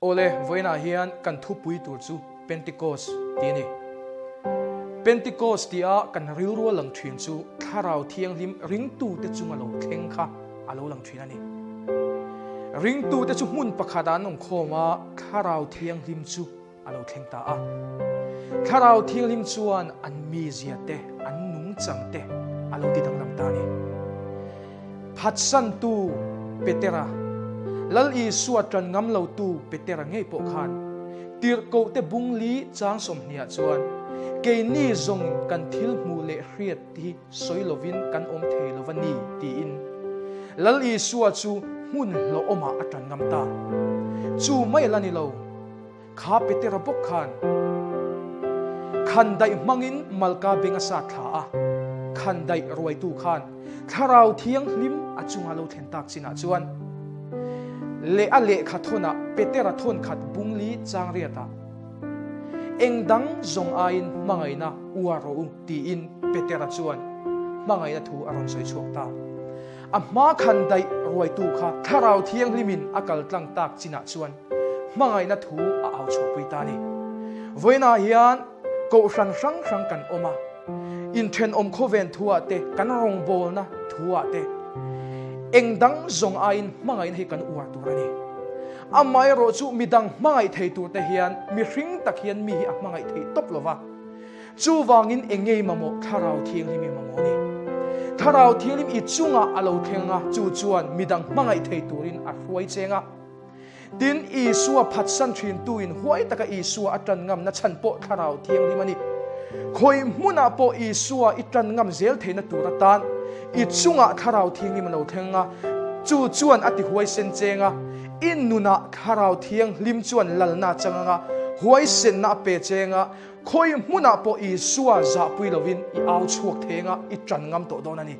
Awle, vawiinah hian kan thupui tur chu Pentecost tih a ni. Pentecost tia kan rilru a lang thin chu Thlarau Thianghlim ringtute chunga lo thleng kha a lo lang thin a ni. Ringtute chu hmun pakhatah an awm khawm a, Thlarau Thianghlim chu a lo thleng ta a. Thlarau Thianghlim chuan an mizia te, an nungchang te a lo ti danglam ta a ni. Phatsantu Petera, Lal Isua ṭan ngam lotu Petera ngei pawh khan Tirhkohte bungli chang sawmhniah chuan, Keini zawng kan thil hmuh leh hriat hi sawi lovin kan awm thei lo va ni, tiin Lal Isua chu hmun hlauhawmah a ṭan ngam ta. Chu mai la ni lo. Kha Petera bawk khan khandaih hmangin Malka beng a sat thla a, khandaih ruaitu khan Thlarau Thianghlim a chunga lo thlen tak chinah chuan leh a lehkha thawnah Petera thawn khat bungli chang riatah eng dang zawng aiin hmangaihna uar rawh u tiin Petera chuan hmangaihna thu a rawn sawi chhuak ta. A hma khandaih ruaitu kha Thlarau Thianghlimin a kal tlang tak chinah chuan hmangaihna thu a au chhuahpui ta a ni. Vawiinah hian kohhran hrang hrang kan awm a, inthenawm khawven thuah te, kan rawngbawlna thuah te, eng dang zawng aiin hmangaihna hi kan uar tur a ni. Amaherawh chu midang hmangaih thei tur te hian mihring tak hian mi hi a hmangaih theih tawp lo va. Chuvangin eng ngei mamawh Thlarau Thianghlim i mamawh a ni. Thlarau Thianghlim i chungah a lo thleng a, chu chuan midang hmangaih thei turin a hruai cheng a. Tin, Isua phatsan thintuin huai taka Isua a tan ngamna chhan pawh Thlarau Thianghlim a ni. Khawi hmunah pawh Isua i tan ngam zel theihna tur atan i chungah Thlarau Thianghlim a lo thleng a, chu chuan a ti huaisen cheng a, i nunah Thlarau Thianghlim chuan lalna a chang ang a, huaisenna a pe cheng a, khawi hmunah pawh Isua zahpui lovin i au chhuak theng a, i tan ngam tawh dawn a ni.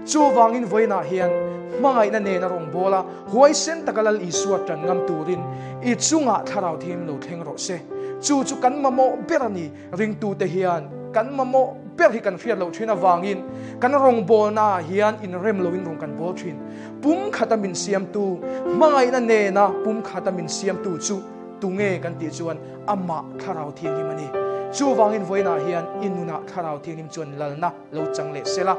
Chuvangin vawiinah hian hmangaihna nena rawngbâwl a, huaisen taka Lal Isua ṭan ngam turin i chungah Thlarau Thianghlim lo thleng rawh se. Chu chu kan mamawh ber a ni. Ringtute hian kan mamawh ber hi kan hriat loh ṭhin avangin kan rawngbâwlnaah hian inrem loin rawn kan bâwl ṭhin. Pumkhata min siamtu, hmangaihna nena pumkhata min siamtu chu tunge kan tih chuan amah Thlarau Thianghlim a ni. Chuvangin vawiinah hian i nunah Thlarau Thianghlim chuan lalna Lo chang leh sela,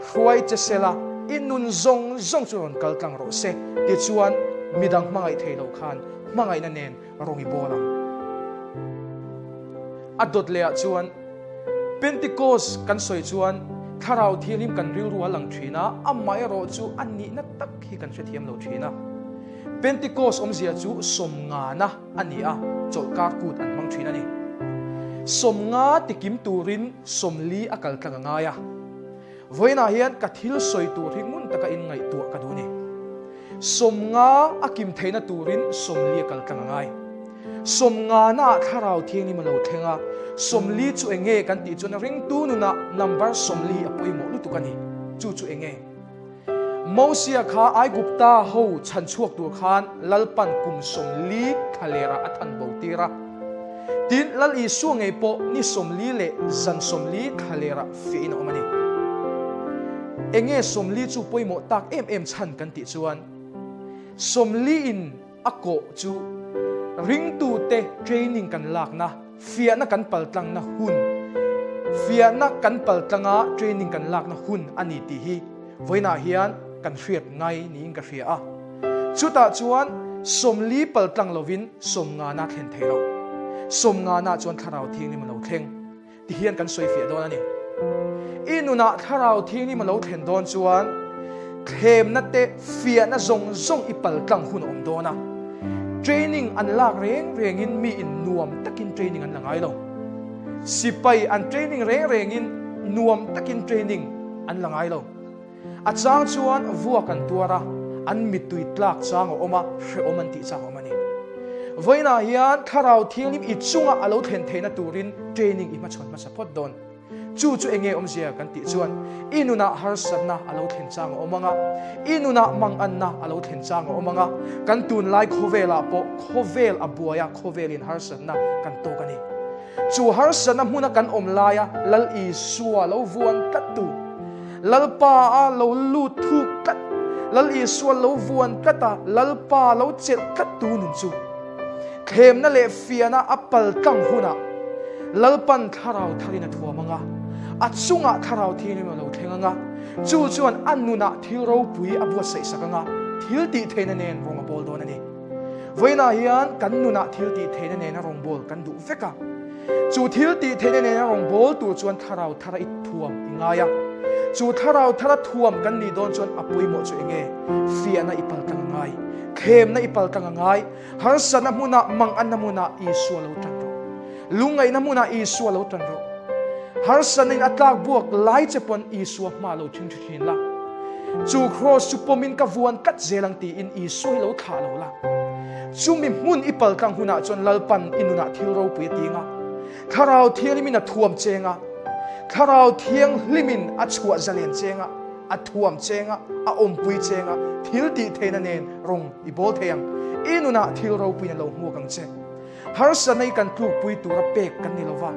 hruai che sela, i nun zawng zawng chu rawn kal tlang rawh se, tichuan midang hmangaih thei lo khan hmangaihna nen rawng i bawl ang. A dawt lehah chuan Pentecost kan sawi chuan Thlarau Thianghlim kan rilru a lang thin a, amaherawh chu a nihna tak hi kan hrethiam lo thin a. Pentecost awmzia chu sawmngana a ni a, chawlhkar kut an hmang thin a ni. Sawmnga tikim turin 40 a kal tlang a ngai a. Vawiinah hian ka thil sawi tur hi ngun taka inngaihtuah ka duh a ni. 50 a kim theihna turin 40 a kal tlang a ngai. Sawmnganaah Thlarau Thianghlim a lo thleng a, 40 chu eng nge kan tih chuan ringtu nunah number 40 a pawimawh lutuk a ni. Chu chu eng nge? Mosia kha Aigupta ho chhan chhuak tur khan Lalpan kum 40 thlalerah a than bo tir a. Tin, Lal Isua ngei pawh ni 40 leh zan 40 thlalerah fiahin a awm a ni. Enge 40 chu pawimawh tak em em chhan kan tih chuan, 40 in a kawh chu ringtute training kan lakna, fiahna kan paltlangna hun, fiahna kan paltlanga training kan lakna hun a ni tih hi vawiinah hian kan hriat ngai niin ka hria a. Chutah chuan 40 paltlang lovin sawmngana thlen thei lo. Sawmngana chuan Thlarau Thianghlim a lo thleng. Ti hian kan sawi fiah dawn a ni. I nunah Thlarau Thianghlim a lo thlen dawn chuan thlemna te fiahna zawng zawng i pal tlang hun a awm dawn a. Training an lak reng rengin mi in nuam takin training an la ngai lo. Sipai an training reng rengin nuam takin training an la ngai lo. A chang chuan vuak an tuar a, an mittui tlak chang a awm a, hrehawm an tih chang a awm a ni. Vawiinah hian Thlarau Thianghlim i chunga a lo thlen theihna turin training i hmachhawn hmasa phawt dawn. Chu chu enge awmzia kan tih chuan i nunah harsatna a lo thlen chang a awm ang a, i nunah manganna a lo thlen chang a awm ang a, kan tunlai khawvelah pawh khawvel a buai a, khawvelin harsatna kan tawk a ni. Chu harsatna hmuna kan awm laia Lal Isua lo vuan tlattu, Lalpa a lo lut thuk tlat, Lal Isua lo vuan tlat a, Lalpa lo chelh tlattu nun chu. Thlemna leh fiahna a pal tlang hunah Lalpan thlarau tharin a thuam ang a, a chungah thlarau thianghlim a lo thleng ang a, chu chuan a nunah thil ropui a buatsaih sak ang a, thil tih theihna nen rawng a bawl dawn a ni. Vawiinah hian kan nunah thil tih theihna nena rawngbâwl kan duh vek a. Chu thil tih theihna nena rawngbâwl tur chuan thlarau thara i thuam i ngai a. Chu thlarau thara thuam kan nih dawn chuan a pawimawh chu eng nge? Fiahna i paltlang a ngai, thlemna i paltlang a ngai, harsatna hmunah, manganna hmunah Isua lo tan rawh. Lungngaihna hmunah Isua lo tan rawh. Harsatna in a tlak buak lai che pawn Isua hma lo ṭhing ṭhi ṭhin la. Chu kraws chu pawmin ka vuan tlat zel ang tiin Isua hi lo thlah lo la. Chumi hmun i paltlang hunah chuan Lalpan i nunah thil ropui a ting a, Thlarau Thianghlimin a thuam cheng a, Thlarau Thianghlimin a chhuah zalen cheng a, a thuam cheng a, a awmpui cheng a, thil tih theihna nen rawng i bawl thei ang. I nunah thil ropuiin a lo hmuak ang che. Harsatna hi kan tlukpui tura pek kan ni lova,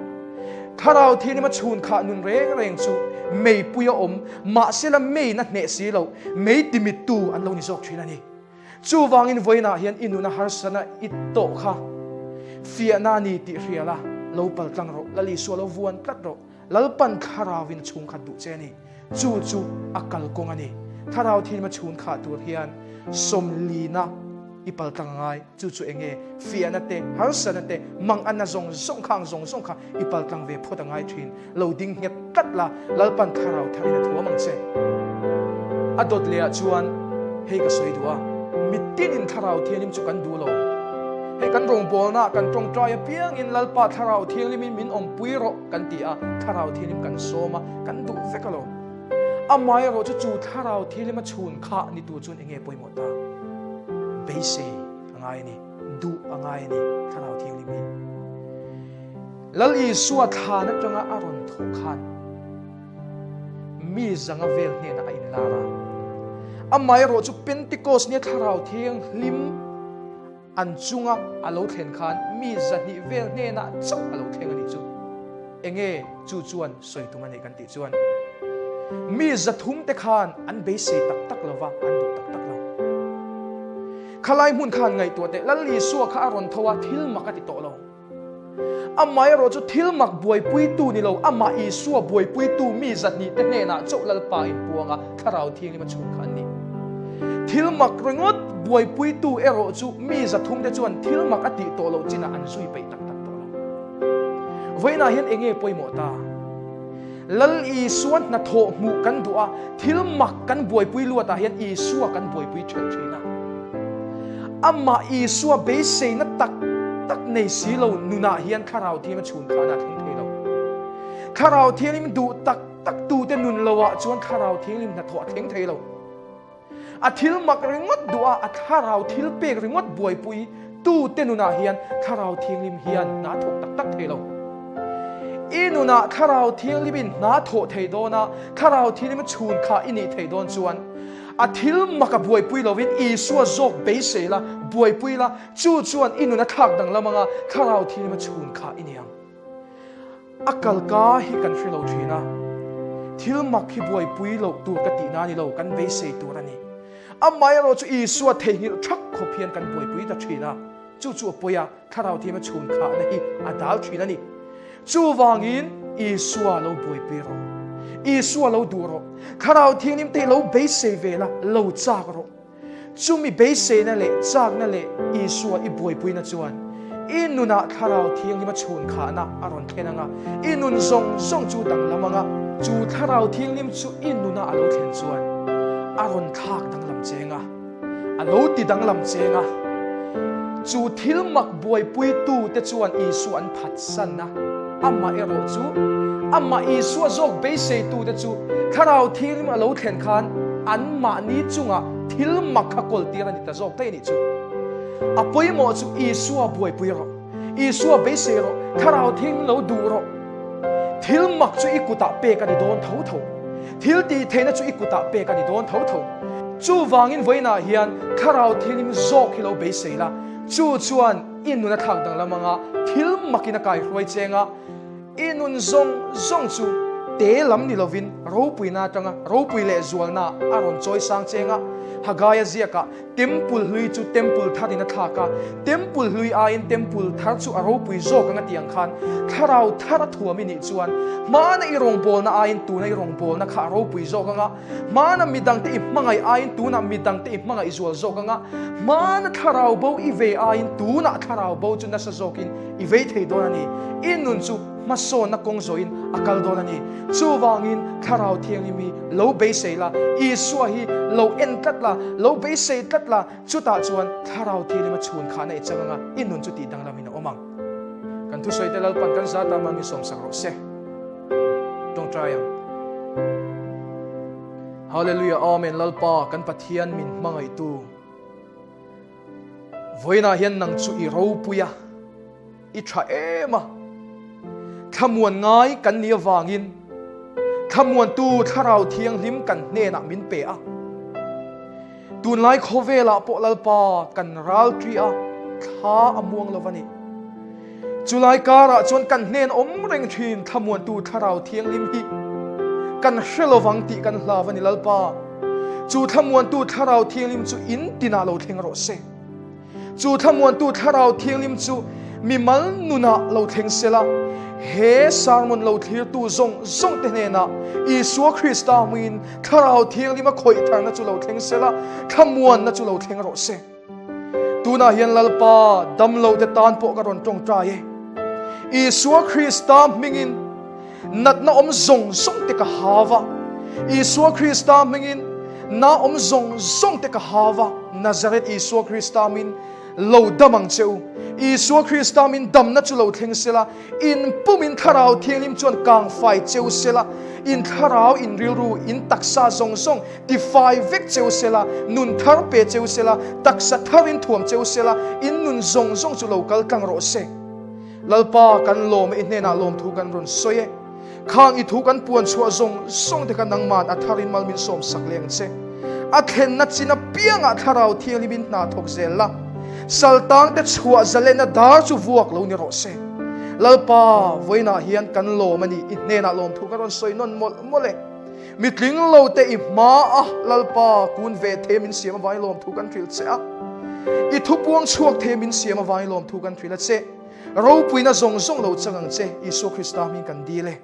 Thlarau Thianghlim a chhun khah nun reng reng chu meipui a awm, mahsela meiin a hneh si loh, mei timittu an lo ni zawk thin a ni. Chuvangin vawiinah hian i nuna harsatna i tawh kha fiahna a ni tih hria la, lo paltlang rawh, Lal Isua lo vuan tlat rawh. Lalpan Thlarauin a chhung khat duh che a ni. Chu chu a kalkawng a ni. Thlarau thilma chhun khah tur hian sawmlina i paltlang a ngai. Chu chu eng nge? Fiahna te, harsatna te, manganna zawng zawng kha ang zawng zawng kha i paltlang ve phawt a ngai thin. Lo ding nghet tlat la, Lalpan Thlarau tharin a thuam ang che. A dawt lehah chuan hei ka sawi duh a, mitinin Thlarau Thianghlim chu kan duh lo. Hei kan rawngbawlnaah kan tawngtai apiangin Lalpa Thlarau Thianghlimin min awmpui rawh kan ti a, Thlarau Thianghlim kan sawm a, kan duh vek alawm. Amaherawh chu chu Thlarau Thianghlim a chhun kha ni tur chuan enge pawimawh ta? Beisei a ngai a ni, duh a ngai a ni Thlarau Thianghlim hi. Lal Isua thlan atanga a rawn thawh khan mi zanga vel hnenah a inlar a. Amaherawh chu Pentecost nia Thlarau Thianghlim an chunga a lo thlen khan mi zahnih vel hnenah chauh a lo thleng a nih chu. Enge chu chuan sawi tum a nei kan tih chuan mi zathum te khan an beisei tak tak lova, an duh tak tak lo. Khalai hmun khan ngaihtuah teh Lal Isua kha a rawn tho a, thil mak a ti tawh lo. Amaherawh chu thil mak buaipuitu ni lo, amah Isua buaipuitu mi zahnih te hnenah chauh Lalpa inpuang a, Thlarau Thianghlim a chhun kha an ni. Thil mak ringawt buaipuitu erawh chu mi zathum te chuan thil mak a tih tawh loh chinah an zui peih tak tak tawh lo. Vawiinah hian eng nge pawimawh ta? Lal Isua hnathawh hmuh kan duh a, thil mak kan buaipui luatah hian Isua kan buaipui ṭhelh ṭhin a. Amah Isua beiseina tak tak nei si lo nunah hian Thlarau Thianghlim a chhun khahna a thleng thei lo. Thlarau Thianghlim duh tak tak tute nun loah chuan Thlarau Thianghlim hnathawh a thleng thei lo. A thil mak ringawt duh a, a thlarau thil pek ringawt buaipui tute nunah hian Thlarau Thianghlim hian hna thawk tak tak thei lo. I nunah Thlarau Thianghlimin hna thawh thei dawn a, Thlarau Thianghlim chhun kha i nih thei dawn chuan a thil mak a buaipui lovin Isua zawk beisei la, buaipui la, chu chuan i nun a thlak danglam anga Thlarau Thianghlim a chhun kha i ni ang. A kalka hi kan hre lo thin a, thil mak hi buaipui loh tur ka tihna a ni lo, kan beisei tur a ni. Amaherawh chu Isua theihnghilh thak khawp hian kan buaipui ta thin a, chu chu a pawi a, Thlarau Thiam a chhun khahna hi a dal thin a ni. Chuvangin Isua lo buaipui rawh, Isua lo duh rawh, Thlarau Thianghlim te hi lo beisei ve la, lo chak rawh. Chumi beiseina leh chakna leh Isua i buaipuina chuan i nunah Thlarau Thianghlim a chhun khahna a rawn thlen ang a, i nun zawng zawng chu danglam ang a. Chu Thlarau Thianghlim chu i nuna a lo thlen chuan a rawn thlak danglam cheng a, a lo ti danglam cheng a. Chu thil mak buaipuitute chuan Isua an phatsan a, amah erawh chu amah Isua zawk beiseitute chu Thlarau Thianghlim a lo thlen khan anmahni chungah thil mak kha kawltir a ni ta zawk daih a nih chu. A pawimawh chu Isua buaipui rawh, Isua beisei rawh, Thlarau Thianghlim lo duh rawh. Thil mak chu i kutah pek a ni dawn tho tho. Thil tih theihna chu i kutah pek a ni dawn tho tho. Chuvangin vawiinah hian Thlarau Thianghlim zawk hi lo beisei la, chu chuan i nun a thlak danglam anga thil makin a kaihruai cheng a, i nun zawng zawng chu te lam ni lovin ropuina atanga ropui leh zualna a rawn chawi sang cheng a. Hagaia ziakah Temple hlui chu Temple tharin a thlak a, Temple hlui aiin Temple thar chu a ropui zawk ang a tih ang khan Thlarau thar a thuam i nih chuan hmana i rawngbawlna aiin tuna i rawngbawlna kha a ropui zawk ang a, hmana midangte i hmangaih aiin tunah midangte i hmangaih zual zawk ang a, hmana Thlarau bo i vei aiin tunah Thlarau bo chu nasa zawkin i vei thei dawn a ni. I nun chu hmasawnna kawng zawhin a kal dawn a ni. Chuvangin Thlarau Thianghlim hi lo beisei la, Isua hi lo en tlat la, lo beisei tlat la, chutah chuan Thlarau Thianghlim a chhun khahna i chang anga i nun chu tih danglamin a awm ang. Kan thusawi te Lalpan kan zat a mahni sawmsak rawh se. Tawngtai ang. Hallelujah Amen Lalpa kan Pathian min hmangaihtu. Vawiinah hian nang chu i ropui a. I tha em a, thlamuan ngai kan nih avangin thlamuantu Thlarau Thianghlim kan hnenah min pe a. Tunlai khawvelah pawh Lalpa kan ralṭi a, thla a muang lo a ni. Chulai karah chuan kan hnen awm reng ṭhin thlamuantu Thlarau Thianghlim hi kan hre lovang tih kan hlau a ni Lalpa. Chu thlamuantu Thlarau Thianghlim chu in tinah lo thleng rawh se. Chu thlamuantu Thlarau Thianghlim chu mimal nunah lo thleng sela, he sermon lo thlirtu zawng zawngte hnenah Isua Krista hmungin Thlarau Thianghlim a khawih tharna chu lo thleng sela, thlamuanna chu lo thleng rawh se. Tunah hian Lalpa damlote tan pawh ka rawn tawngtai e. Isua Krista hmingin Natna awm zawng zawng te ka hau a, Isua Krista hmingin na awm zawng zawng te ka hau a, Nazareth Isua Krista min lo dam ang che u. Isua Krista min damna chu lo thleng sela, in pumin Thlarau Thianghlim chuan kang fai che u sela, in thlarau, in rilru, in taksa zawng zawng tifai vek che u sela, nun thar pe che u sela, taksa tharin thuam che u sela, in nun zawng zawng chu lo kal tlang rawh se. Lalpa kan lawm e, i hnenah lawmthu kan rawn sawi e. Khang i thu kan puan chhuah zawng zawng te kha nangman a tharin mal min sawm sak leng che. A thlenna chin apiangah Thlarau Thianghlim in hna thawk zel la, saltang te chhuah zalenna dar chu vuak lo ni rawh se. Lalpa, vawiinah hian kan lawm a ni, i hnenah lawmthu kan rawn sawi nawn mawlh mawlh e. Mitling lo te i hma a Lalpa kun ve thei min siam avangin lawmthu kan hrilh che a. I thupuang chhuak thei min siam avangin lawmthu kan hrilh a che. Ropuina zawng zawng lo chang ang che, Isua Krista hming kan dil e.